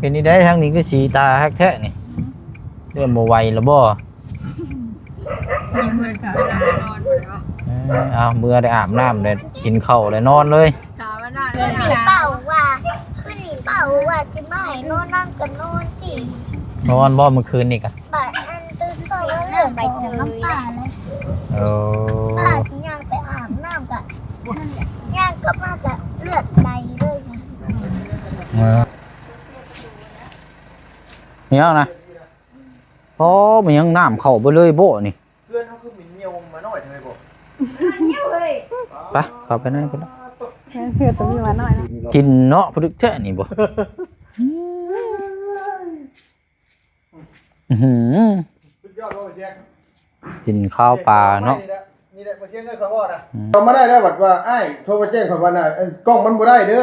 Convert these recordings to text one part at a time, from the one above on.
ເປັນຈັ່ງໃດທາງນີ້ຄືສີຕາຄັກແທ້ນີ້? ເລີ່ມບໍ່ໄຫວແລ້ວບໍ່? ເມື່ອຍ ເມື່ອຍ ເມື່ອຍ ເມື່ອຍ ເອີ ເອົາ ເມື່ອໄດ້ອາບນ້ຳ ໄດ້ກິນເຂົ້າ ໄດ້ນອນເລີຍ. ຖາມວ່ານອນ ຄືນນີ້ເປົ້າວ່າ ຄືນນີ້ເປົ້າວ່າຊິມາໃຫ້ນອນນຳກໍນອນຕິ. ນອນບໍ່ມື້ຄືນນີ້ກະ? ບາດອັນຕື່ນເຊົ້າມາເລືອດໄປເຈີນ້ຳຕາເລີຍ. ເອີ ປ້າຊິຍ່າງໄປອາບນ້ຳກະ ຍ່າງກັບມາກະເລືອດໄຫຼເລີຍ. ເອີ ມີຫຍັງນະ? ອໍ ມັນຍັງນ້ຳເຂົ້າໄປເລີຍບໍ່ນີ້? ເພື່ອນເຮົາຄືມີຍ່ຽວມານ້ອຍເທົ່າໃດບໍ່? ໄປ ເຂົ້າໄປໃນພຸ້ນລະ. ເພື່ອນຕົວມີມານ້ອຍເນາະ. ກິນເນາະ ປາດຶກແທ້ນີ້ບໍ່? ອື້ຫື ສຸດຍອດບໍ່ ເຊຍ? ກິນຄາວປາເນາະ. ນີ້ແຫຼະ ນີ້ແຫຼະ ບໍ່ເຊຍເລີຍ ຂ້ອຍບອກນະ. ອືມ ເຂົ້າມາໄດ້ແລ້ວ ບັດວ່າອ້າຍໂທມາແຈ້ງຂ້ອຍວ່ານະ ເອີ ກ້ອງມັນບໍ່ໄດ້ເດີ.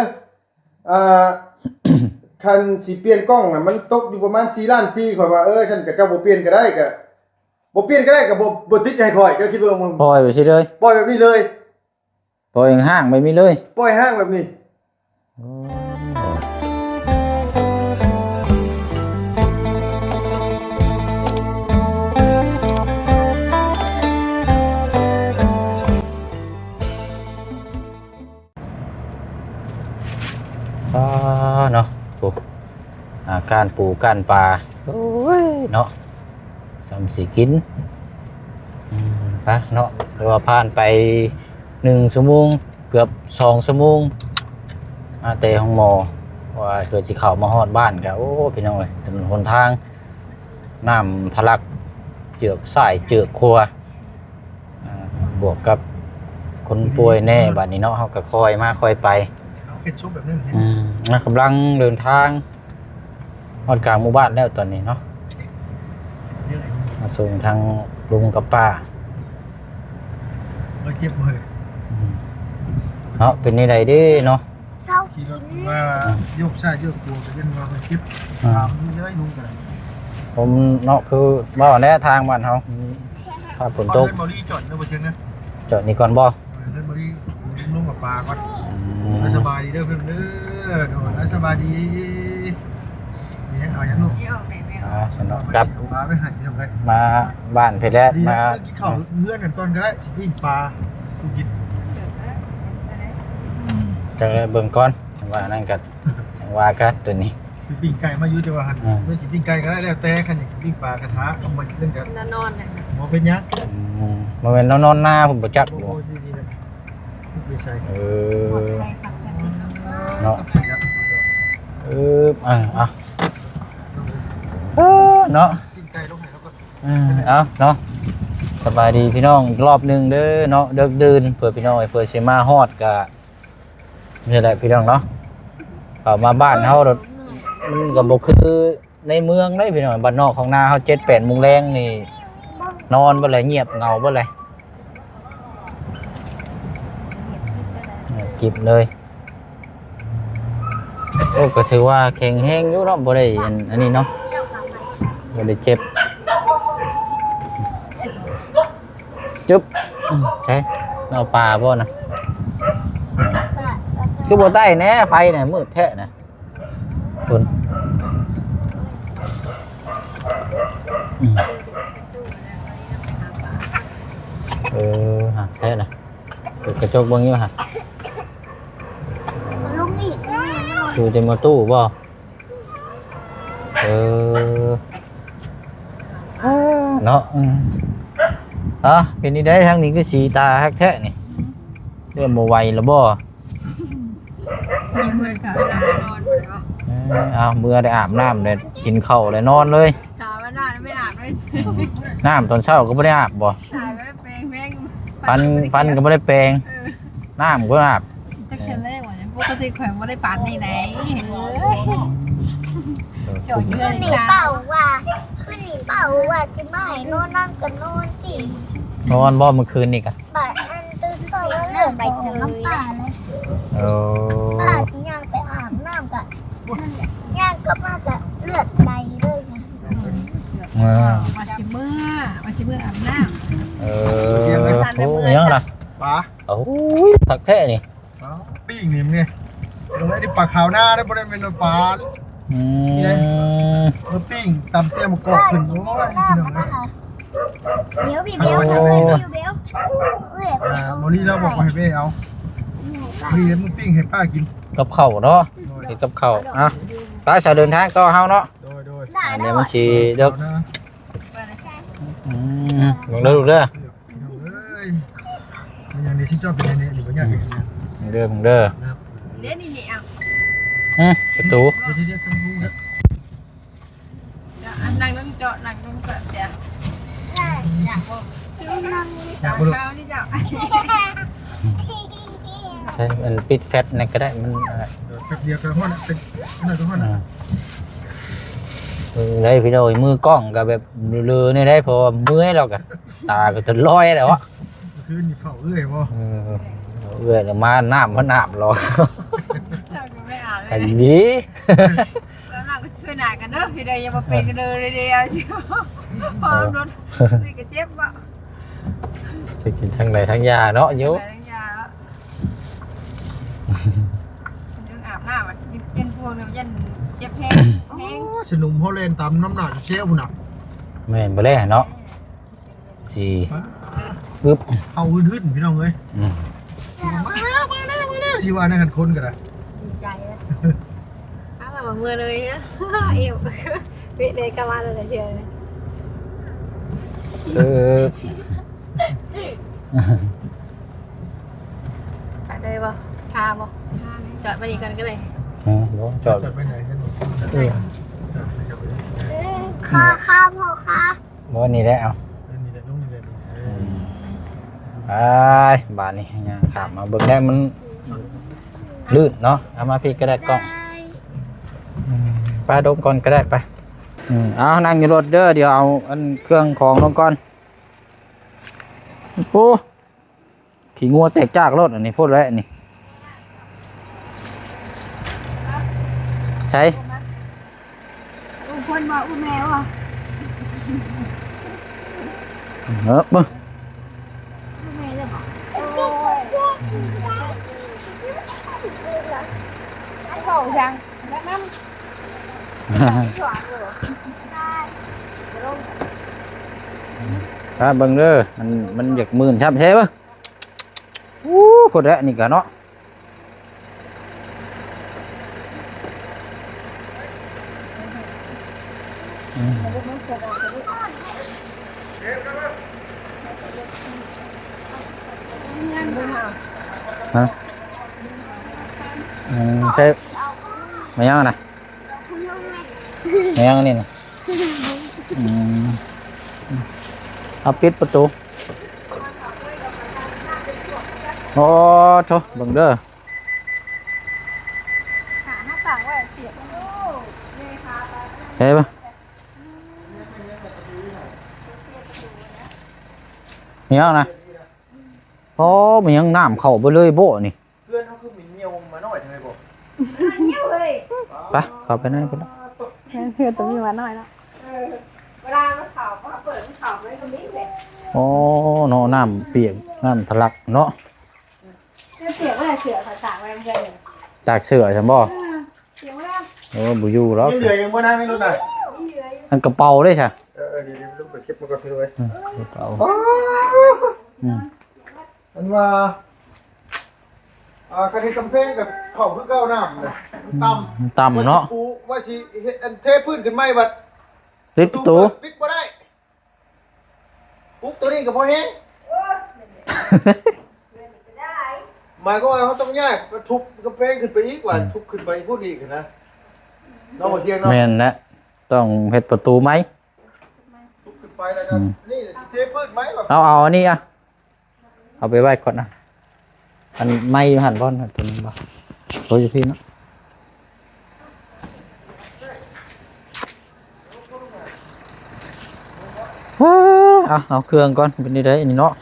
ອ່າ ຄັນຊິປ່ຽນກ້ອງນະ ມັນຕົກຢູ່ປະມານສີ່ລ້ານສີ່. ຂ້ອຍວ່າ ເອີ ຊັ້ນກະເຈົ້າບໍ່ປ່ຽນກະໄດ້ ກະບໍ່ປ່ຽນກະໄດ້ ກະບໍ່ ບໍ່ຕິດໃຫ້ຂ້ອຍ. ເຈົ້າຄິດເບິ່ງ ປ່ອຍໄປຊີ້ເລີຍ ປ່ອຍແບບນີ້ເລີຍ ປ່ອຍຫ້າງແບບນີ້ເລີຍ ປ່ອຍຫ້າງແບບນີ້. ໂອ້ ອ່າ ເນາະ ໂອ້ ອ່າ ກ້ານປູກ້ານປາ ໂອ້ຍ ເນາະ ສ່ຳຊິກິນ. ອືມ ໄປເນາະ ຫຼືວ່າຜ່ານໄປໜຶ່ງຊົ່ວໂມງ ເກືອບສອງຊົ່ວໂມງ ມາແຕ່ໂຮງໝໍ ວ່າເພື່ອຊິເຂົ້າມາຮອດບ້ານກະ ໂອ້ ພີ່ນ້ອງເອີຍ ຖະໜົນຫົນທາງ ນ້ຳທະລັກເຈືອກຊ້າຍເຈືອກຂວາ ອ່າ ບວກກັບຄົນປ່ວຍແດ່ ບາດນີ້ເນາະ ເຮົາກໍຄ່ອຍມາຄ່ອຍໄປ. ເອົາເຮັດຊຸບແບບນັ້ນ ອືມ ກຳລັງເດີນທາງຮອດກາງໝູ່ບ້ານແລ້ວຕອນນີ້ເນາະ ມາສົ່ງທາງລຸງກັບປ້າ. ເອີ ເຈັບບໍ່ເຮີ້ຍ? ອືມ ເນາະ ເປັນແນວໃດເດ້ເນາະ? ເຊົາກິນ ວ່າໂຍກຊ້າຍໂຍກຂວາກໍເປັນວ່າມັນເຈັບ ອ່າ ຖາມນີ້ເລີຍລຸງກໍໄດ້. ຜົມເນາະ ຄືເວົ້າແຫຼະ ທາງບ້ານເຮົາຖ້າຝົນຕົກ. ເອົາເຮືອນບໍ່ລີຈອດເດີບໍ່ຊຽງເດີ ຈອດນີ້ກ່ອນບໍ່? ເອີ ເຮືອນບໍ່ລີ ລົງມາປາກ່ອນ. ອືມ ສະບາຍດີເດີເພິ່ນເດີ. ໂດຍ ສະບາຍດີ. ມີຫຍັງເອົາຫຍັງລູກ? ອ່າ ສະເນາະ ກັບ ເອົາປາໄປໃຫ້ພີ່ນ້ອງເອີຍ ມາບ້ານເພິ່ນແຫຼະ ມາກິນເຂົ້າເຮືອນກັນກ່ອນກໍໄດ້ ຊິປີ້ງປາສູ່ກິນ. ອືມ ຈັກເບິ່ງກ່ອນ ຈັ່ງວ່ານັ້ນກໍຈັ່ງວ່າກັນໂຕນີ້. ຊິປີ້ງໄກ່ມາຢູ່ ແຕ່ວ່າຫັ້ນ ອືມ ເອີ ຊິປີ້ງໄກ່ກໍໄດ້ ແລ້ວແຕ່. ຄັນຢາກປີ້ງປາກະທະ ຄຳວ່າເລື່ອງກັນນອນນະ ບໍ່ເປັນຫຍັງ. ອືມ ບໍ່ແມ່ນລາວນອນນາພຸ້ນບໍ່ຈັກ. ບໍ່ ບໍ່ ຢູ່ນີ້ແຫຼະ ໄປໃສ? ເອີ ເນາະ ເອີ ເອົາ ເອົາ ເອີ ເນາະ ປີ້ງໄກ່ລົງໃຫ້ລາວກ່ອນ. ເອີ ເອົາເນາະ ສະບາຍດີພີ່ນ້ອງອີກລອບໜຶ່ງເດີເນາະ ເດິກດື່ນ ເພື່ອພີ່ນ້ອງເອີຍ ເພື່ອຊິມາຮອດກະ ນີ້ແຫຼະພີ່ນ້ອງເນາະ ເຂົ້າມາບ້ານເຮົາ ມັນກໍບໍ່ຄືໃນເມືອງເດ້ພີ່ນ້ອງ. ບ້ານນອກຂອງນາເຮົາ ເຈັດແປດໂມງແລງນີ້ ນອນເບິດແຫຼະ ງຽບເຫງົາເບິດແຫຼະ ງຽບກິບເລີຍ. ໂອ້ ກໍຖືວ່າແຂງແຮງຢູ່ເນາະ ບໍ່ໄດ້ອັນ ອັນນີ້ເນາະ ບໍ່ໄດ້ເຈັບ. ຈຶບ ໃສ ເອົາປາບໍ່ນະ? ຄືບໍ່ໄຕ້ແດ່ ໄຟນະ ມືດແທ້ນະ ພຸ້ນ. ອືມ ເອີ ຫາ ໃສນະ ເປີດກະຈົກເບິ່ງຢູ່ຫາ ລົງອີກແນ່ນອນ ຢູ່ແຕ່ມາຕູ້ບໍ່? ເອີ ເນາະ ອືມ ອ່ະ ເປັນຈັ່ງໃດທາງນີ້ຄືສີຕາຄັກແທ້ນີ້? ເລີ່ມບໍ່ໄຫວແລ້ວບໍ່? ເມື່ອຍ ເມື່ອຍ ເມື່ອຍ ເອີ ເອົາ ເມື່ອໄດ້ອາບນ້ຳ ໄດ້ກິນເຂົ້າ ໄດ້ນອນເລີຍ. ຖາມວ່ານອນໄດ້ອາບເລີຍ ອືມ ນ້ຳຕອນເຊົ້າກໍບໍ່ໄດ້ອາບບໍ່? ຕາຍ ບໍ່ໄດ້ແປງ ແປງ ຟັນ ຟັນກໍບໍ່ໄດ້ແປງ ເອີ ນ້ຳກໍອາບ ຈັກເທື່ອແລ້ວ ປົກກະຕິຂ້ອຍບໍ່ໄດ້ປານນີ້ໃດ. ເອີຍ ເອີ ຄືນນີ້ເປົ້າວ່າ ຄືນນີ້ເປົ້າວ່າຊິມາໃຫ້ນອນນຳກໍນອນຕິ. ນອນບໍ່ມື້ຄືນນີ້ກະ? ບາດອັນຕື່ນເຊົ້າມາເລືອດໄປເຈີນ້ຳຕາເລີຍ. ໂອ້ ປ້າຊິຍ່າງໄປອາບນ້ຳກະ ຍ່າງກັບມາກະເລືອດໄຫຼເລີຍ. ເອີ ວ່າຊິເມືອ ວ່າຊິເມືອອາບນ້ຳ. ເອີ ໂອ້ ຫຍັງນະ? ປາ ໂອ້ຍ ຄັກແທ້ນີ້. ອ້າວ ປີ້ງນີ້ມັນນີ້ ໂອ້ຍ ອັນນີ້ປາຂາວນາເດ້ ບໍ່ໄດ້ແມ່ນປາ ອືມ ນີ້ເດ້ ເອີ ປີ້ງຕຳແຈ່ວໝາກກອກຂຶ້ນ ໂອ້ຍ ພີ່ນ້ອງເອີຍ ເບວ ພີ່ເບວ ເບວ ເບວ ອ່າ ບໍ່ລີລາວບອກວ່າໃຫ້ໄປເອົາ ພໍດີເຮັດໝູປີ້ງໃຫ້ປ້າກິນ ກັບເຂົ້າເນາະ ໂດຍ ເຮັດກັບເຂົ້າ ອ່ະ ໄປ ສາວເດີນທາງຕໍ່ເຮົາເນາະ ໂດຍ ໂດຍ ອ່າ ດຽວມັນຊິເດິກ ອືມ ເບິ່ງເດີລູກເດີ ພີ່ນ້ອງເອີຍ ມັນຍັງມີທີ່ຈອດເປັນອັນນີ້ ນີ້ບໍ່ຍາກເດ້ ເບິ່ງເດີ ເບິ່ງເດີ ເດ້ນີ້ ນີ້ ເອົາ ຫຶ ປະຕູ ດຽວ ດຽວ ດຽວ ດຽວ ດຽວ ອັນນັ້ນມັນເຈາະ ນັ້ນມັນເຈາະ ຢາກບໍ່ ຢາກບໍ່ ເອົານີ້ເຈົ້າ ໃຊ້ອັນປິດແຟດນັ້ນກໍໄດ້ ມັນ ເອີ ແປັບດຽວກໍຮອດລະ ເປັນ ອັນນັ້ນກໍຮອດລະ ອ່າ ເອີ ໄດ້ພີ່ນ້ອງເອີຍ ມືກ້ອງກໍແບບເລີໆ ນີ້ໄດ້ ເພາະວ່າເມື່ອຍແລ້ວກໍ ຕາກໍຈະລອຍແລ້ວອະ ຄືນນີ້ເຝົ້າເອື້ອຍບໍ່ ເອີ ເອື້ອຍແລ້ວມານ້ຳ ມານ້ຳລອ ເຈົ້າກໍໄປອາບ ອັນນີ້ ແລ້ວນ້ຳກໍຊ່ວຍໜ້າກັນເດີ ພີ່ໃດຢ່າມາເປັນກັນເດີ ເດີ ເດີ ເອີ ພໍລົດນີ້ກໍເຈັບບໍ່ ໄປກິນທາງໃດທາງຢາເນາະ ຢູ່ ທາງໃດທາງຢາເນາະ ເລື່ອງອາບນ້ຳອະ ເປັນພວກນີ້ຢ້ານເຈັບແຮງ ແຮງ ໂອ້ ສະໜຸມເຮົາແລ່ນຕາມນ້ຳໜ້າແຊວພຸ້ນນະ ແມ່ນບໍ່ແລເນາະ ຊິ ປາດ ອຶບ ເອົາຫຶ້ນໆ ພີ່ນ້ອງເອີຍ ອືມ ມາແລ້ວ ມາແລ້ວ ມາແລ້ວ ຊິວ່າແນວຫັ້ນຄົນກໍໄດ້ ດີໃຈເລີຍ ເອົາລະ ເມື່ອເລີຍ ເອວ ເວະເລີຍ ກັບມາແລ້ວເຊື່ອ ເອີ ໄປໄດ້ບໍ່? ຄາບໍ່? ຈອດໄວ້ນີ້ກ່ອນກໍໄດ້ ເອີ ບໍ່ ຈອດ ຈອດໄວ້ໃນ ເອີ ຄາ ຄາ ພໍ່ຄາ ບໍ່ ນີ້ແຫຼະ ເອົາ ເອີ ນີ້ແຫຼະ ລົງນີ້ແຫຼະ ເອີ ອືມ ໄປ ບາດນີ້ຍ່າງຂ້າມມາເບິ່ງແລ້ວ ມັນລື່ນເນາະ ເອົາມາພີ້ກໍໄດ້ກ້ອງ ອືມ ໄປລົງກ່ອນກໍໄດ້ ໄປ ອືມ ເອົາ ນັ່ງຢູ່ລົດເດີ ດຽວເອົາອັນເຄື່ອງຂອງລົງກ່ອນ ໂອ້ ຂີ້ງົວແຕກຈາກໂລດ ອັນນີ້ໂພດແລ້ວນີ້ ໃສ ອຸຄົນບໍ່ ອຸແມ່ບໍ່ ເອີ ເບິ່ງ ອຸແມ່ເລີຍບໍ່ ໂອ້ຍ ເວົ້າຫຍັງ ແບບນັ້ນ ຖ້າເບິ່ງເດີ ມັນ ມັນຢາກມື່ນຊ້ຳແທ້ເບິ່ງ ອູ້ ໂພດແລ້ວນີ້ກະເນາະ ອືມ ຮະ ອືມ ໃສ່ ມາຍັງນະ ແມ່ນຫຍັງອັນນີ້ນະ ອືມ ເອົາປິດປະຕູ ໂອ້ໂທ້ ເບິ່ງເດີ ເຫັນບໍ່ ແມ່ນຫຍັງນະ ໂອ້ ແມ່ນຫຍັງ ນ້ຳເຂົ້າໄປເລີຍບໍ່ນີ້? ເພື່ອນເຮົາຄືມີຍ່ຽວມານ້ອຍເທົ່າໃດບໍ່? ໄປ ເຂົ້າໄປໃນພຸ້ນລະ ແມ່ນເພື່ອນໂຕມີມານ້ອຍເນາະ ເອີ ເວລາມັນເຂົ້າ ພໍເປີດມັນເຂົ້າ ມັນກໍມີແຫຼະ ໂອ້ ເນາະ ນ້ຳປຽກ ນ້ຳທະລັກເນາະ ເສື້ອປຽກບໍ່ໄດ້ ເສື້ອຂ້ອຍຕາກໄວ້ເມື່ອຄືນນີ້ ຕາກເສື້ອຊັ້ນບໍ່? ເອີ ປຽກບໍ່ໄດ້ ໂອ້ ບໍ່ຢູ່ດອກ ຍັງເຫຼືອຢູ່ບໍ່ນາງໃນລົດນະ? ອັນກະເປົາເດ້ຊະ ເອີ ເອີ ດຽວ ດຽວ ໄປເກັບມາກ່ອນ ພີ່ນ້ອງເອີຍ ເອີ ກະເປົາ ອືມ ອັນວ່າ ອ່າ ຄັນເຮັດກຳແພງກໍເຂົ້າຄືເກົ່າ ນ້ຳນະ ມັນຕ່ຳ ມັນຕ່ຳເນາະ ວ່າຊິປູ ວ່າຊິເຮັດ ອັນເທພື້ນຂຶ້ນໃໝ່ ບັດປິດປະຕູ ປິດບໍ່ໄດ້ ປຸກໂຕນີ້ກໍພໍແຮງ ໝາຍຄວາມວ່າເຮົາຕ້ອງຍ້າຍ ທຸບກຳແພງຂຶ້ນໄປອີກ ວ່າ ອືມ ທຸບຂຶ້ນໄປພຸ້ນອີກນະ ເນາະ ບໍ່ສຽງເນາະ ແມ່ນແຫຼະ ຕ້ອງເຮັດປະຕູໃໝ່ ທຸບຂຶ້ນໄປແລ້ວກໍ ອືມ ນີ້ເທພື້ນໃໝ່ ເອົາ ເອົາອັນນີ້ອະ ເອົາໄປໄວ້ກ່ອນນະ ອັນໄມ້ຢູ່ຫັ້ນບໍ່ ຕົວນັ້ນບໍ່ ໂອ້ ຢູ່ພີ້ເນາະ ເອົາ ເອົາເຄື່ອງກ່ອນ ເປັນຈັ່ງໃດອັນນີ້ເນາະ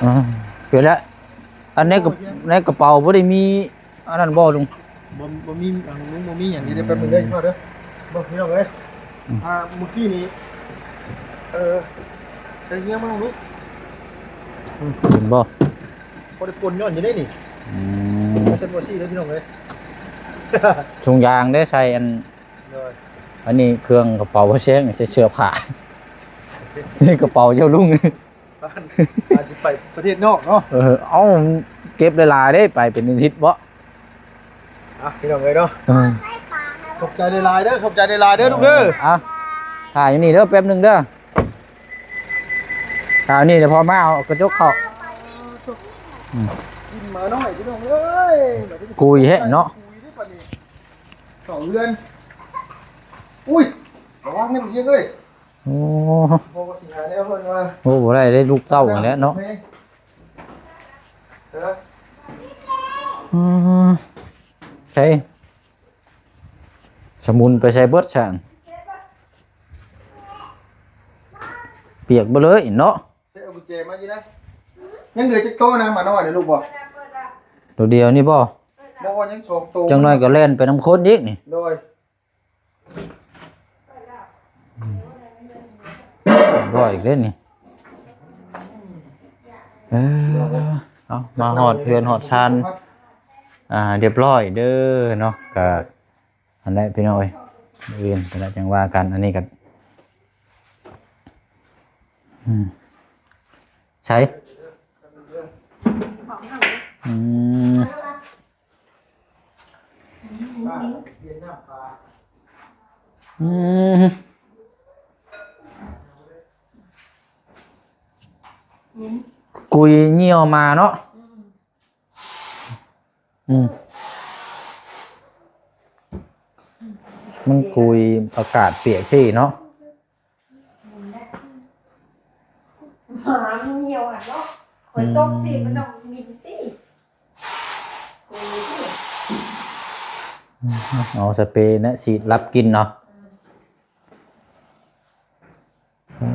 ອ່າ ເປັນແລ້ວ ອັນໃນກະ ໃນກະເປົາບໍ່ໄດ້ມີ ອັນນັ້ນບໍ່ລຸງ? ບໍ່ ບໍ່ມີຫຍັງ ລຸງບໍ່ມີຫຍັງ ດຽວແປັບໜຶ່ງເດີ ເຈົ້າເດີ ເບິ່ງພີ່ນ້ອງເອີຍ ອືມ ອ່າ ມື້ກີ້ນີ້ ເອີ ໄດ້ເຮືອມາລຸງ ເຫັນບໍ່? ບໍ່ໄດ້ປົນຍ້ອນຢູ່ເດ້ນີ້ ອືມ ຊັ້ນບໍ່ຊີ້ເດີພີ່ນ້ອງເອີຍ. ຖົງຢາງເດ້ໃສ່ອັນ ໂດຍ ອັນນີ້ເຄື່ອງກະເປົາບໍ່ແຊງ ໃສ່ເສື້ອຜ້າ ນີ້ກະເປົາເຈົ້າລຸງ ອາດຊິໄປປະເທດນອກເນາະ. ເອີ ເອົ້າ ເກັບຫຼາຍໆເດ້ ໄປເປັນອາທິດເບາະ. ອ່ະ ພີ່ນ້ອງເອີຍເນາະ ເອີ ຂອບໃຈຫຼາຍໆເດີ ຂອບໃຈຫຼາຍໆເດີ ເອີ ລູກເດີ. ອ່ະ ຖ່າຍຢູ່ນີ້ເດີ ແປັບໜຶ່ງເດີ ຖ່າຍຢູ່ນີ້ ດຽວພໍ່ມາເອົາກະຈົກເຂົ້າ. ອືມ ກິນໝານ້ອຍພີ່ນ້ອງເອີຍ ກຸຍແຮະເນາະ ກຸຍເດ້ບັດນີ້ ເຂົ້າເຮືອນ. ອຸ້ຍ ລະວັງເດີເຊຍເອີຍ. ໂອ້ ພໍ່ກໍຊິຫາແນວເພິ່ນວ່າ ໂອ້ ບໍ່ໄດ້ເດ້ ລູກເຕົ້າຫັ້ນແຫຼະເນາະ. ເອີ ອືມ ໃສ ສະໝຸນໄປໃສເບິດຊັ້ນ ປຽກເບິດເລີຍເນາະ. ເອົາກຸນແຈມາຢູ່ນະ ຍັງເຫຼືອຈັກໂຕນະ ໝານ້ອຍນະລູກບໍ່? ໂຕດຽວນີ້ບໍ່? ບໍ່ ຍັງສອງໂຕ ຈັກໜ້ອຍກໍແລ່ນໄປນຳຄົນອີກນີ້. ໂດຍ ອືມ ບໍ່ອີກເດ້ນີ້. ເອີ ເອົາ ມາຮອດເຮືອນຮອດຊານ ອ່າ ຮຽບຮ້ອຍເດີເນາະ ກະ ອັນໃດພີ່ນ້ອງເອີຍ ອື່ນກໍໄດ້ຈັ່ງວ່າກັນ. ອັນນີ້ກໍ ອືມ ໃສ ອືມ ອືມ ກຸຍຍ່ຽວມາເນາະ. ອືມ ມັນກຸຍ ອາກາດປຽກຊີ້ເນາະ. ໝາມັນຍ່ຽວຫັ້ນເນາະ ຂ້ອຍຕົກຊີ້ມັນຕ້ອງມິນຕິ. ເອົາສະເປນະສີດລັບກິ່ນເນາະ. ອ່າ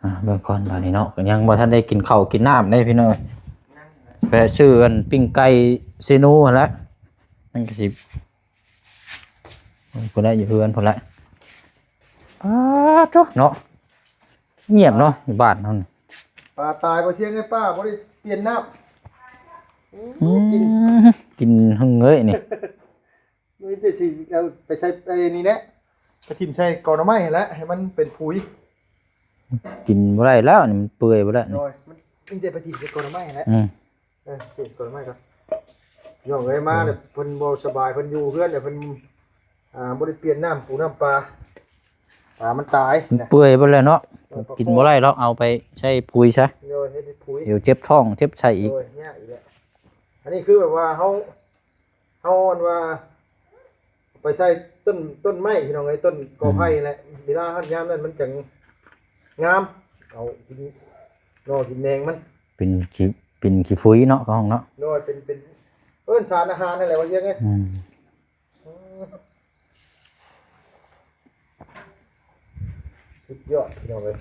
ອ່າ ເບິ່ງກ່ອນບາດນີ້ເນາະ ກໍຍັງບໍ່ທັນໄດ້ກິນເຂົ້າກິນນ້ຳເດ້ພີ່ນ້ອງ. ແປະຊື້ອັນປີ້ງໄກ່ເຊໂນຫັ້ນແຫຼະ ມັນກໍຊິ ເພິ່ນໄດ້ຢູ່ເຮືອນພຸ້ນແຫຼະ. ປາໂທ້ເນາະ ງຽບເນາະ ຢູ່ບ້ານເຮົານີ້. ປາຕາຍບໍ່ເຊຍເອີຍ ປ້າບໍ່ໄດ້ປ່ຽນນ້ຳ. ອືມ ກິນ ກິນຫຶງເອີຍນີ້. ມີແຕ່ຊິເອົາໄປໃສ່ໄອ້ນີ້ແຫຼະ ໄປຖິ້ມໃສ່ກອໜໍ່ໄມ້ຫັ້ນແຫຼະ ໃຫ້ມັນເປັນປຸຍ. ກິນບໍ່ໄດ້ແລ້ວນີ້ ມັນເປື່ອຍເບິດແລ້ວນີ້. ໂດຍ ມັນມີແຕ່ໄປຖິ້ມໃສ່ກອນໄມ້ແຫຼະ. ອືມ ເອີ ເກັບກອນໄມ້ກ່ອນ. ນ້ອງເອີຍ ມາແລ້ວ ເພິ່ນບໍ່ສະບາຍ ເພິ່ນຢູ່ເຮືອນແລ້ວ ເພິ່ນ ອ່າ ບໍ່ໄດ້ປ່ຽນນ້ຳປູນ້ຳປາ ປາມັນຕາຍ ມັນເປື່ອຍເບິດແລ້ວເນາະ. ເອີ ກິນບໍ່ໄດ້ດອກ ເອົາໄປໃສ່ປຸຍຊະ. ໂດຍ ເຮັດເປັນປຸຍ ດຽວເຈັບທ້ອງເຈັບໄສ້ອີກ. ໂດຍ ຍາກອີກແຫຼະ. ອັນນີ້ຄືແບບວ່າເຮົາ ເຮົາອັນວ່າໄປໃສ່ຕົ້ນ ຕົ້ນໄມ້ພີ່ນ້ອງເອີຍ ຕົ້ນກໍໄຜ່ແຫຼະ. ອືມ ເວລາຮອດຍາມນັ້ນມັນຈັ່ງງາມ ເອົາກິນໜໍ່ກິນແໜງມັນ ເປັນຂີ້ ເປັນຂີ້ຝຸ່ນເນາະ ຂອງເນາະ. ໂດຍ ເປັນ ເປັນ ເອີ້ນສານອາຫານນັ້ນແຫຼະວ່າຈັ່ງໃດ. ອືມ ສຸດຍອດພີ່ນ້ອງເອີຍ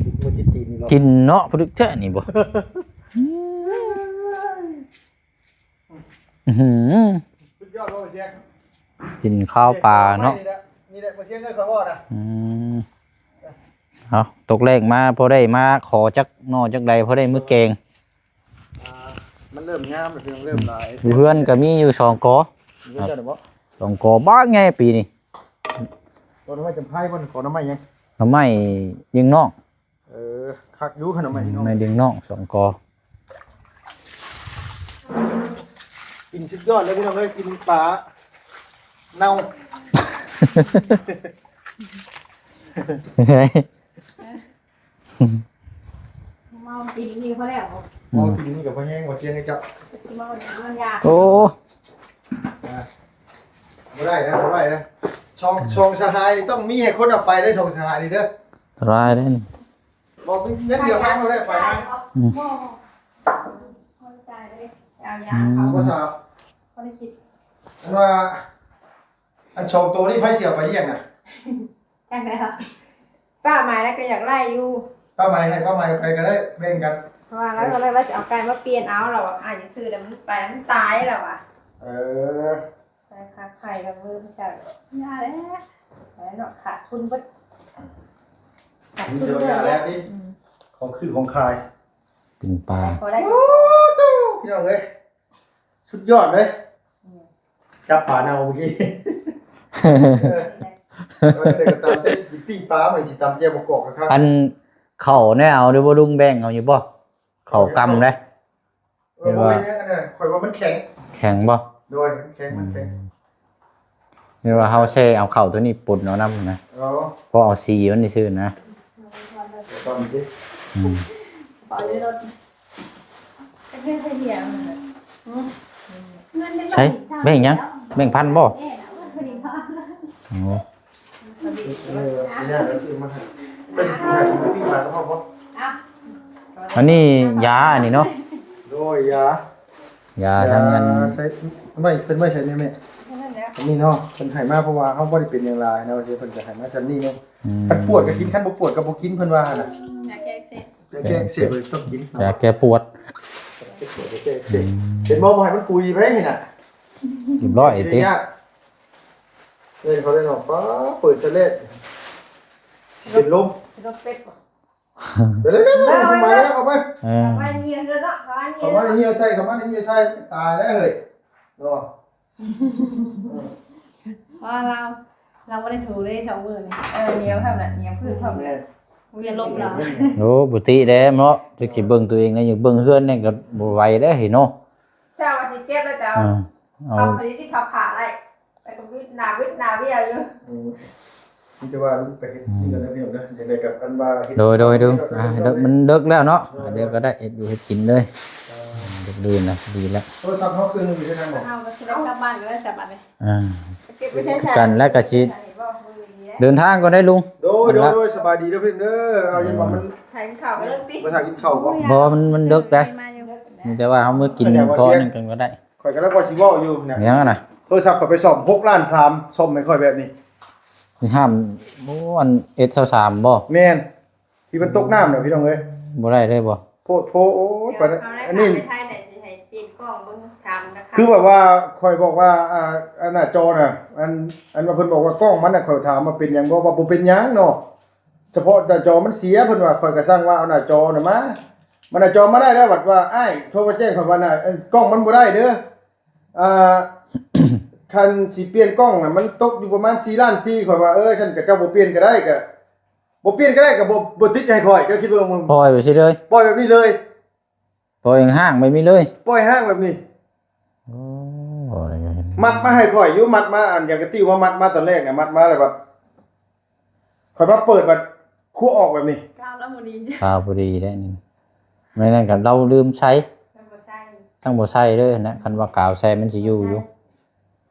ຕິດມືຕິດຕີນນີ້ເນາະ. ກິນເນາະ ປາດຶກແທ້ນີ້ບໍ່? ອືຫື ສຸດຍອດບໍ່ ເຊຍ? ກິນຄາວປາເນາະ. ນີ້ແຫຼະ ນີ້ແຫຼະ ບໍ່ເຊຍເລີຍ ຂ້ອຍເວົ້ານະ. ອືມ ເອົາ ຕົກແລງມາ ພໍໄດ້ມາຂໍຈັກໜໍ່ຈັກໃດ ພໍໄດ້ມື້ແກງ. ອ່າ ມັນເລີ່ມງາມແລ້ວ ເລີ່ມຫຼາຍ. ຢູ່ເຮືອນກໍມີຢູ່ສອງກໍ ຢູ່ເຮືອນເຈົ້ານີ້ບໍ່? ສອງກໍບັກໃຫຍ່ປີນີ້. ໜໍ່ໄມ້ຈຳໄພບໍ່? ໜໍ່ໄມ້ຫຍັງ? ໜໍ່ໄມ້ຍິງນອກ. ເອີ ຄັກຢູ່ ໜໍ່ໄມ້ຍິງນອກ ໜໍ່ໄມ້ຍິງນອກສອງກໍ. ກິນສຸດຍອດເລີຍພີ່ນ້ອງເອີຍ ກິນປາເນົ່າ. ເມົາກິນນີ້ພໍແລ້ວ. ເມົາກິນນີ້ກໍພໍແຮງ ບໍ່ເຊຍໃຫ້ເຈົ້າ. ເມົາກິນມັນຍາ. ໂອ້ ອ່າ ບໍ່ໄດ້ນະ ບໍ່ໄດ້ນະ. ສອງ ສອງສະຫາຍນີ້ຕ້ອງມີໃຫ້ຄົນເອົາໄປເດີ ສອງສະຫາຍນີ້ເດີ. ອັນຕະລາຍເດ້ນີ້. ບໍ່ ຍັງເຫຼືອພັກບໍ່ໄດ້ໄປນະ. ອືມ ບໍ່ ບໍ່ໄດ້ຈ່າຍເດ້ ເອົາຢາເຂົາ. ອືມ ບໍ່ຊາວ ບໍ່ໄດ້ຄິດ ອັນວ່າ ອັນສອງໂຕນີ້ໃຜຊິເອົາໄປລ້ຽງນະ? ຈັກແລ້ວ ປ້າໝາຍແລ້ວກໍຢາກໄດ້ຢູ່. ປ້າໝາຍໃຫ້ ປ້າໝາຍໄປກໍໄດ້ ແບ່ງກັນ. ເພາະວ່າລາວ ເອີ ລາວ ລາວຊິເອົາໄກ່ມາປ່ຽນເອົາ ລາວວ່າ ອ້າຍຈະຊື້ແລ້ວມັນໄປ ມັນຕາຍ ລາວວ່າ. ເອີ ໄປຄ້າຂາຍກັນເບິ່ງ ບໍ່ໃຊ່ ຢ່າແຫຼະ ໄປເນາະ ຂາດທຶນເບິດ ຂາດທຶນເບິດ. ອືມ ຂອງຊື້ຂອງຂາຍ. ປີ້ງປາ ພໍໄດ້ ໂອ້ໂຕ ພີ່ນ້ອງເອີຍ ສຸດຍອດເລີຍ ອືມ ຈັບປາເນົ່າມື້ກີ້ ເອີ ເອີ ກໍຕາມແຕ່ຊິກິນປີ້ງປາ ມື້ນີ້ຊິຕຳແຈ່ວປະກອບຄັກໆ ອັນເຂົ້າແນ່ເອົາເດີ້ບໍ່ລຸງ ແບ່ງເອົາຢູ່ບໍ່? ເຂົ້າກຳເດ້. ເອີ ບໍ່ແມ່ນຫຍັງອັນນັ້ນ ຂ້ອຍວ່າມັນແຂງ ແຂງບໍ່? ໂດຍ ແຂງ ມັນແຂງ ອືມ ແມ່ນວ່າເຮົາແຊ່ເອົາເຂົ້າໂຕນີ້ປົນເອົານຳນະ ອໍ ພໍເອົາສີມັນຊື່ໆນະ ຕ້ອງຕິ ອືມ ໃຊ້ແບ່ງຫຍັງ? ແບ່ງພັນບໍ່? ໂອ້ ເອີ ອັນນີ້ຢາອັນນີ້ເນາະ ໂດຍ ຢາ ຢາທາງນັ້ນ ຢາໃຊ້ໄວ້ເພິ່ນໄວ້ໃສ່ແມ່ ອັນນີ້ເນາະ ເພິ່ນໃຫ້ມາ ເພາະວ່າເຮົາບໍ່ໄດ້ເປັນຫຍັງຫຼາຍນະ ວ່າຊິເພິ່ນຈະໃຫ້ມາສ່ຳນີ້ເນາະ ອືມ ຄັນປວດກໍກິນ ຄັນບໍ່ປວດກໍບໍ່ກິນ ເພິ່ນວ່ານະ ຢາແກ້ອັກເສບ ແກ້ ແກ້ອັກເສບຕ້ອງກິນ ຢາແກ້ປວດ ແກ້ປວດ ແກ້ອັກເສບ ອືມ ເຫັນບໍ່ ບໍ່ໃຫ້ມັນກຸຍໄປນີ້ນະ ຮຽບຮ້ອຍຕິ ເຫັນເຂົາໄດ້ເນາະ ປ້າ ເປີດສະແລດ ເປັນລົມ ເປັນລົມເປັດບໍ່? ເດີໆໆ ເອົາໄປ ເອີ ເຂົ້າມານີ້ເນາະ ເຂົ້າມານີ້ ເຂົ້າມານີ້ໃສ່ ເຂົ້າມານີ້ໃສ່ ຕາຍແລ້ວເຮີ້ຍ ເນາະ ເພາະວ່າລາວ ລາວບໍ່ໄດ້ຖູເດ້ສອງມື້ນີ້ ເອີ ໜຽວແທ້ນະ ໜຽວພື້ນພ້ອມ ແມ່ນ ວຽນລົບລາວ ໂອ້ ບໍ່ຕິແດ່ເນາະ ຈັກຊິເບິ່ງຕົວເອງແດ່ ຢາກເບິ່ງເຮືອນແດ່ກໍບໍ່ໄຫວແດ່ເນາະ ເຈົ້າວ່າຊິເກັບແລ້ວ ເຈົ້າ ເອີ ເອົາ ເອົາພໍດີທີ່ເຂົາຜ່າໄດ້ ແລ້ວກໍວິດໜ້າວິດໜ້າວຽວຢູ່ ອືມ ມີແຕ່ວ່າລູກໄປເຮັດກິນກັນເດີພີ່ນ້ອງເດີ ຈັ່ງໃດກໍອັນວ່າເຮັດ ໂດຍໆ ອ່າ ມັນເດິກແລ້ວເນາະ ອ່າ ດຽວກໍໄດ້ເຮັດຢູ່ເຮັດກິນເລີຍ ອ່າ ດຶກດື່ນນະ ດີແລ້ວ ໂທລະສັບເຮົາເຄື່ອງໜຶ່ງຢູ່ໃນນັ້ນບໍ່? ເຮົາກໍຊິໄດ້ກັບບ້ານແລ້ວສະບັດນີ້ ອ່າ ເກັບໄວ້ໃຊ້ ກັນແລ້ວກໍຊິເດີນທາງກ່ອນໄດ໋ລຸງ ໂດຍໆ ສະບາຍດີເດີພີ່ນ້ອງເດີ ເອົາ ຍັງວ່າມັນ ຖ່າຍກິນເຂົ້າກັນເລີຍຕິ ມາຖ່າຍກິນເຂົ້າບໍ່? ບໍ່ ມັນ ມັນເດິກໄດ໋ ແຕ່ວ່າເຮົາມື້ກິນພໍໜຶ່ງກັນກໍໄດ້ ຂ້ອຍກໍເລີຍວ່າຊິເວົ້າຢູ່ນະ ຫຍັງນະ? ໂທລະສັບຂ້ອຍໄປສ້ອມ ຫົກລ້ານສາມ ສ້ອມໃຫ້ຂ້ອຍແບບນີ້ ຫ້າມ ໂອ້ ອັນ ເອສຊາວສາມ ບໍ່? ແມ່ນ ທີ່ມັນຕົກນ້ຳນະ ພີ່ນ້ອງເອີຍ ບໍ່ໄດ້ເລີຍບໍ່? ໂພດໂພ ໂອ້ຍ ປານນັ້ນ ອັນນີ້ ໄທນະ ຊິໃຫ້ປ່ຽນກ້ອງເບິ່ງ ຖາມລາຄາ ຄືແບບວ່າ ຂ້ອຍບອກວ່າ ອ່າ ອັນໜ້າຈໍນະ ອັນ ອັນວ່າເພິ່ນບອກວ່າກ້ອງມັນນະ ຂ້ອຍຖາມວ່າເປັນຫຍັງບໍ່ ວ່າບໍ່ເປັນຫຍັງເນາະ ສະເພາະໜ້າຈໍມັນເສຍ ເພິ່ນວ່າ ຂ້ອຍກໍສັ່ງວ່າເອົາໜ້າຈໍນະມາ ມັນໜ້າຈໍມາໄດ້ແລ້ວ ບັດວ່າອ້າຍໂທມາແຈ້ງຂ້ອຍວ່າ ໜ້າ ເອີ ກ້ອງມັນບໍ່ໄດ້ເດີ ອ່າ ຄັນຊິປ່ຽນກ້ອງນະ ມັນຕົກຢູ່ປະມານສີ່ລ້ານສີ່ ຂ້ອຍວ່າ ເອີ ຊັ້ນກໍເຈົ້າບໍ່ປ່ຽນກໍໄດ້ ກໍບໍ່ປ່ຽນກໍໄດ້ ກໍບໍ່ ບໍ່ຕິດໃຫ້ຂ້ອຍ ເຈົ້າຄິດເບິ່ງ ປ່ອຍໄປຊີ້ເລີຍ ປ່ອຍແບບນີ້ເລີຍ ປ່ອຍຫ້າງແບບນີ້ເລີຍ ປ່ອຍຫ້າງແບບນີ້ ໂອ້ ມັດມາໃຫ້ຂ້ອຍຢູ່ ມັດມາ ອັນຢາກະຕິວມາມັດມາຕອນແລກນະ ມັດມາແລ້ວບັດ ຂ້ອຍມາເປີດບັດ ຄົວອອກແບບນີ້ ກາວລະບໍ່ດີ ກາວບໍ່ດີແລ້ວນີ້ ແມ່ນນັ້ນກໍລາວລືມໃສ່ ມັນບໍ່ໃສ່ ຕ້ອງບໍ່ໃສ່ເລີຍຫັ້ນນະ ຄັນວ່າກາວໃສ່ມັນຊິຢູ່ຢູ່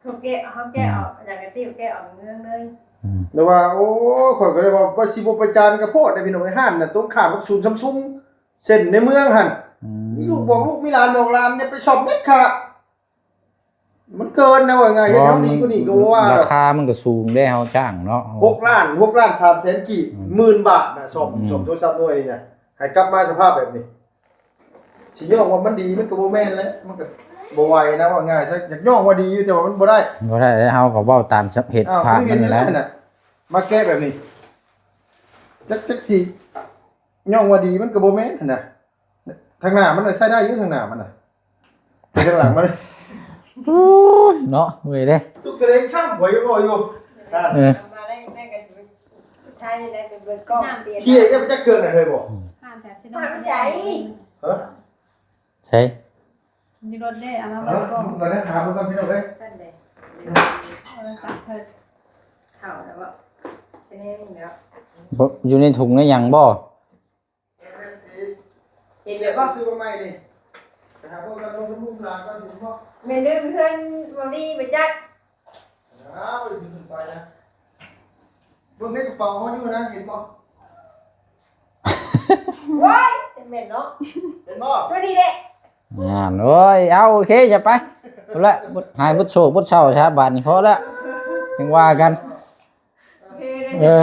ເຂົາແກະ ເຮົາແກະອອກ ຢາກໃຫ້ຕິວແກະອອກເມືອງເລີຍ ອືມ ແຕ່ວ່າ ໂອ້ ຂ້ອຍກໍເລີຍວ່າ ວ່າຊິບໍ່ໄປຈານກໍໂພດເດ້ພີ່ນ້ອງເອີຍ ຮ້ານນະຕົງຂ້າມກັບສູນຊຳຊຸງ ເສັ້ນໃນເມືອງຫັ້ນ ອືມ ມີລູກບອກລູກ ມີຫຼານບອກຫຼານ ຢ່າໄປຊອບເດັດຂາດ ມັນເກີນນະ ວ່າງ່າຍ ເຮັດໃຫ້ເຮົາດີກວ່ານີ້ກໍບໍ່ວ່າດອກ ລາຄາມັນກໍສູງເດ້ ເຮົາຈ້າງເນາະ ຫົກລ້ານ ຫົກລ້ານສາມແສນກີບ ອືມ ໝື່ນບາດນະ ສ້ອມ ອືມ ສ້ອມໂທລະສັບໜ່ວຍນີ້ນະ ໃຫ້ກັບມາສະພາບແບບນີ້ ຊິຍ້ອງວ່າມັນດີ ມັນກໍບໍ່ແມ່ນແຫຼະ ມັນກໍບໍ່ໄຫວນະ ວ່າງ່າຍຊະ ຢາກຍ້ອງວ່າດີຢູ່ ແຕ່ວ່າມັນບໍ່ໄດ້ ບໍ່ໄດ້ ເຮົາກໍເວົ້າຕາມເຫດພາກມັນແຫຼະ ມາແກະແບບນີ້ ຈັກ ຈັກຊິຍ້ອງວ່າດີ ມັນກໍບໍ່ແມ່ນຫັ້ນນະ ທາງໜ້າມັນໃຊ້ໄດ້ຢູ່ ທາງໜ້າມັນນະ ແຕ່ທາງຫຼັງມັນ ໂອ້ຍ ເນາະ ເມື່ອຍເດ້ ຕຸກຕະເລງຊ້ຳ ຂ້ອຍຍັງບໍ່ຢູ່ ເອີ ມາໄດ້ ໄດ້ກັນ ໄທໄດ້ໄປເບິ່ງກ້ອງ ເປ່ຽນ ເຄຍໄດ້ໄປຈັກເຄື່ອງນະ ເຄີຍບໍ່? ຜ່ານແຖວຊິໂນ ຜ່ານໄປໃສ? ຮະ? ໃສ? ຢູ່ລົດເດ້ ເອົາມາເບິ່ງກ້ອງ ມາໄດ້ຫາເບິ່ງກ່ອນ ພີ່ນ້ອງເອີຍ ຊັ້ນເດ້ ໂທລະສັບເພິ່ນ ເຖົ້າແລ້ວບໍ່? ເປັນແນວນີ້ແລ້ວ ບໍ່ ຢູ່ໃນຖົງໃນຫຍັງບໍ່? ເຫັນແລ້ວບໍ່? ຊື້ມາໃໝ່ນີ້ ໄປຫາພວກເຮົາລົງນ້ຳມູກຫຼານກ່ອນ ເຫັນບໍ່? ແມ່ນລືມເຮືອນບໍ່ດີໄປຈັກ ອ້າວ ໄປນະ ເບິ່ງໃນກະເປົາເຮົາຢູ່ນະ ເຫັນບໍ່? ໂອ້ຍ ແມ່ນເນາະ ເຫັນບໍ່? ຕົວນີ້ເດ້ ງານ ໂອ້ຍ ເອົາ ໂອເຄ ຈະໄປ ພຸ້ນລະ ບົດ ຫາຍບົດໂສກບົດເສົ້າຊະ ບາດນີ້ພໍລະ ຈັ່ງວ່າກັນ ເອີ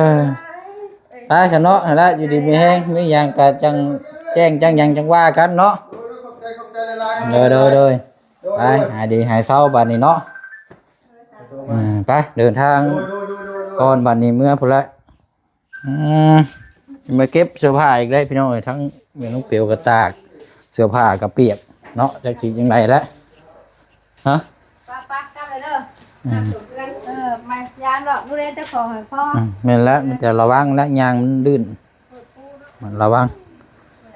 ໄປຊະເນາະ ຫັ້ນລະ ຢູ່ດີມີແຮງ ມີຫຍັງກະຈັ່ງແຈ້ງ ຈັ່ງຫຍັງຈັ່ງວ່າກັນເນາະ ໂດຍ ໂດຍ ໂດຍ ໄປ ຫາຍດີຫາຍເຊົາບາດນີ້ເນາະ ເອີ ໄປ ເດີນທາງກ່ອນບາດນີ້ ເມືອພຸ້ນລະ ອືມ ມາເກັບເສື້ອຜ້າອີກແລ້ວ ພີ່ນ້ອງເອີຍ ທັງແມ່ນ້ອງເປວກໍຕາກ ເສື້ອຜ້າກໍປຽກເນາະ ຈັກຊິຈັ່ງໃດແຫຼະ. ຮະ? ໄປໆ ກັບເລີຍເດີ. ອືມ ເອີ ມາຍາມດອກ ດູແລເຈົ້າຂອງໃຫ້ພໍ. ອືມ ແມ່ນແລ້ວ ມີແຕ່ລະວັງແຫຼະ ຍ່າງມັນລື່ນ ລະວັງ.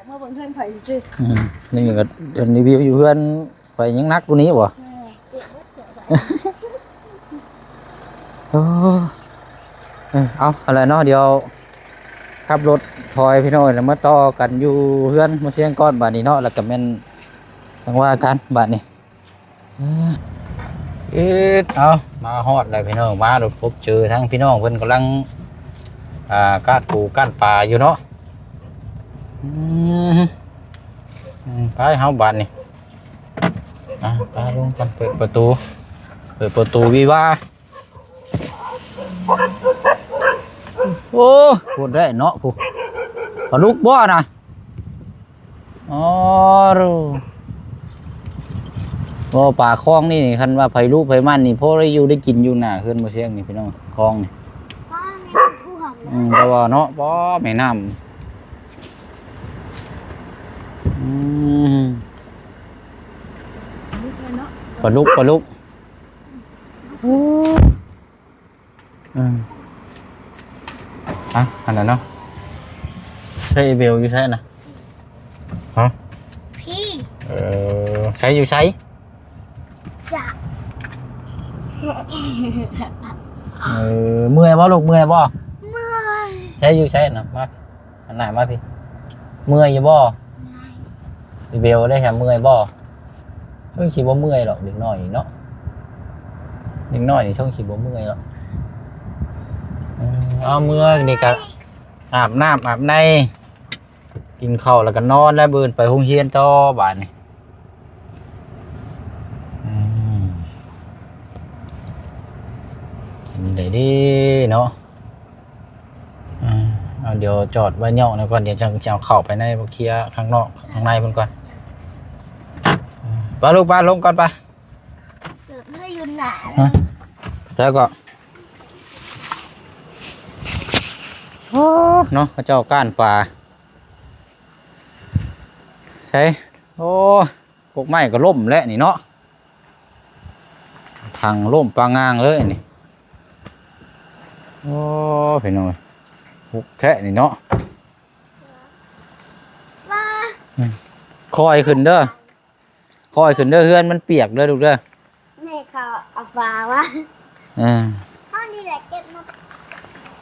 ເມື່ອເບິ່ງເຮືອນຂ້ອຍຊື່ໆ. ອືມ ນີ້ກໍເປັນຣີວິວຢູ່ເຮືອນຂ້ອຍ ຍັງໜັກກວ່ານີ້ບໍ່? ເອີ ໂອ້ ເອີ ເອົາ ຫັ້ນແຫຼະເນາະ ດຽວຂັບລົດຖອຍພີ່ນ້ອງ ແລ້ວມາຕໍ່ກັນຢູ່ເຮືອນໝໍຊຽງກ່ອນບາດນີ້ເນາະ ແລ້ວກໍແມ່ນຈັ່ງວ່າກັນບາດນີ້. ເອີ ເອີ ເອົາ ມາຮອດແລ້ວພີ່ນ້ອງ ມາໂດດພົບເຈີທາງພີ່ນ້ອງເພິ່ນກຳລັງ ອ່າ ກາດປູກາດປາຢູ່ເນາະ. ອືມ ອືມ ໄປເຮົາບາດນີ້ ອ່າ ໄປລົງກ່ອນ ເປີດປະຕູ ເປີດປະຕູວິວາ. ໂອ້ ໂພດແທ້ເນາະ ຜູ້ປາດຸກບໍ່ນະ? ອໍ ໂອ້ ປາຄອງນີ້ ຄັນວ່າໃຜລຸໃຜມັນນີ້ ພໍໄດ້ຢູ່ໄດ້ກິນຢູ່ໜ້າເຮືອນໝໍຊຽງນີ້ພີ່ນ້ອງ ຄອງນີ້. ອືມ ແຕ່ວ່າເນາະ ບໍ່ ແມ່ນ້ຳ ອືມ ປາດຸກ ປາດຸກ. ໂອ້ ອືມ ອ່ະ ອັນນັ້ນເນາະ ໃຊ້ເບວຢູ່ໃສນະ? ຮະ? ພີ້ ເອີ ໃຊ້ຢູ່ໃສ? ຈະ ເອີ ເມື່ອຍບໍ່ລູກ ເມື່ອຍບໍ່? ເມື່ອຍ ໃຊ້ຢູ່ໃສນະ? ມາ ຫັນໜ້າມາພີ້ ເມື່ອຍຢູ່ບໍ່? ເມື່ອຍ. ອີເບວເດ້ ເມື່ອຍບໍ່? ເພິ່ນຊິບໍ່ເມື່ອຍດອກ ເດັກນ້ອຍນີ້ເນາະ ເດັກນ້ອຍນີ້ຊົງຊິບໍ່ເມື່ອຍດອກ. ເອີ ເອົາ ເມື່ອນີ້ກະອາບນ້ຳອາບໃນ ກິນເຂົ້າແລ້ວກະນອນ ແລ້ວມື້ອື່ນໄປໂຮງຮຽນຕໍ່ບາດນີ້. ອືມ ເປັນໃດເດ້ເນາະ? ອືມ ເອົາ ດຽວຈອດໄວ້ນອກນີ້ກ່ອນ ດຽວຈັ່ງຈະເອົາເຂົ້າໄປໃນ ເອົາເຄຍຂ້າງນອກ ຂ້າງໃນເພິ່ນກ່ອນ. ອືມ ໄປລູກ ໄປລົງກ່ອນໄປ. ເກີດໃຫ້ຢູ່ໜ້າ ຮະ? ແລ້ວກໍ ໂອ້ ເນາະ ເຂົາເຈົ້າກ້ານປາ ໃສ? ໂອ້ ກົກໄມ້ກໍລົ້ມແລ້ວນີ້ເນາະ ທັງລົ້ມປາງງາງເລີຍນີ້. ໂອ້ ພີ່ນ້ອງເອີຍ ຫົກແທ້ນີ້ເນາະ. ວ່າ ອືມ ຄ່ອຍຂຶ້ນເດີ ຄ່ອຍຂຶ້ນເດີ ເຮືອນມັນປຽກເດີລູກເດີ. ແມ່ເຂົາເອົາຝາວາງ ເອີ ເຮົານີ້ແຫຼະເກັບມາ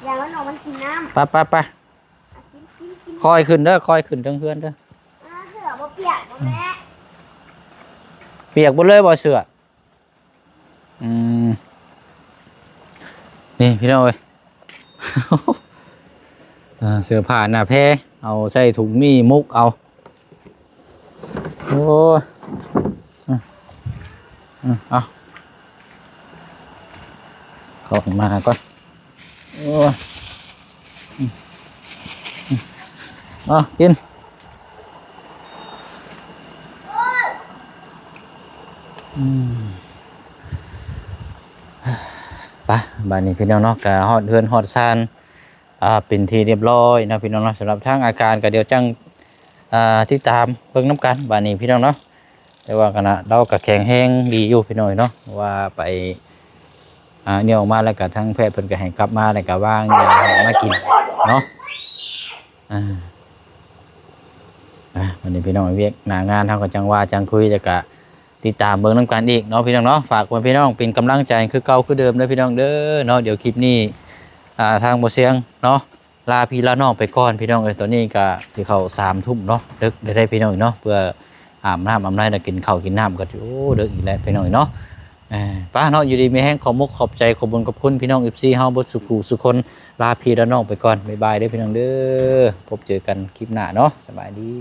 ຢ່າວ່ານ້ອງມັນກິນນ້ຳ. ໄປໆໆ ອ່ະ ກິນໆໆ ຄ່ອຍຂຶ້ນເດີ ຄ່ອຍຂຶ້ນເທິງເຮືອນເດີ. ອ່າ ເສື້ອບໍ່ປຽກບໍ່ແມ່? ປຽກເບິດເລີຍບໍ່ເສື້ອ? ອືມ ນີ້ພີ່ນ້ອງເອີຍ ອ່າ ເສື້ອຜ້າໜ້າແພ ເອົາໃສ່ຖົງມີໝົກເອົາ. ໂອ້ຍ ອືມ ອືມ ເອົາ ເຂົ້າມາກ່ອນ. ໂອ້ຍ ອືມ ອືມ ເອົາ ກິນ ອືມ ໄປ ບາດນີ້ພີ່ນ້ອງເນາະ ກະຮອດເຮືອນຮອດຊານ ອ່າ ເປັນທີ່ຮຽບຮ້ອຍເນາະພີ່ນ້ອງເນາະ. ສຳລັບທາງອາການກໍດຽວຈັ່ງ ອ່າ ຕິດຕາມເບິ່ງນຳກັນບາດນີ້ພີ່ນ້ອງເນາະ. ແຕ່ວ່າຂະນະລາວກໍແຂງແຮງດີຢູ່ພີ່ນ້ອງເນາະ ວ່າໄປ ອ່າ ນີ້ອອກມາແລ້ວກໍທາງແພດເພິ່ນກໍໃຫ້ກັບມາ ແລ້ວກໍວາງຢາໃຫ້ມາກິນເນາະ. ອ່າ ອ່າ ບາດນີ້ພີ່ນ້ອງ ວຽກໜ້າງານເຮົາກໍຈັ່ງວ່າຈັ່ງຄຸຍ ແລ້ວກໍຕິດຕາມເບິ່ງນຳກັນອີກເນາະພີ່ນ້ອງເນາະ. ຝາກພໍ່ແມ່ພີ່ນ້ອງເປັນກຳລັງໃຈຄືເກົ່າຄືເດີມເດີພີ່ນ້ອງເດີເນາະ. ດຽວຄລິບນີ້ ອ່າ ທາງບໍ່ຊຽງເນາະ ລາພີ່ລານ້ອງໄປກ່ອນພີ່ນ້ອງເອີຍ. ຕອນນີ້ກະຊິເຂົ້າສາມທຸ່ມເນາະ ເດິກໄດ້ໆພີ່ນ້ອງເນາະ ເພື່ອອາບນ້ຳອາບໃນ ແລ້ວກິນເຂົ້າກິນນ້ຳກໍ ໂອ້ ເດິກອີກແລ້ວພີ່ນ້ອງເນາະ. ເອີ ໄປເນາະ ຢູ່ດີມີແຮງ ຂອບມຸກຂອບໃຈ ຂອບບຸນຂອບຄຸນພີ່ນ້ອງ ເອັຟຊີ ເຮົາເບິດສູ່ຜູ້ສູ່ຄົນ. ລາພີ່ລານ້ອງໄປກ່ອນ ບາຍບາຍເດີພີ່ນ້ອງເດີ ພົບເຈີກັນຄລິບໜ້າເນາະ ສະບາຍດີ.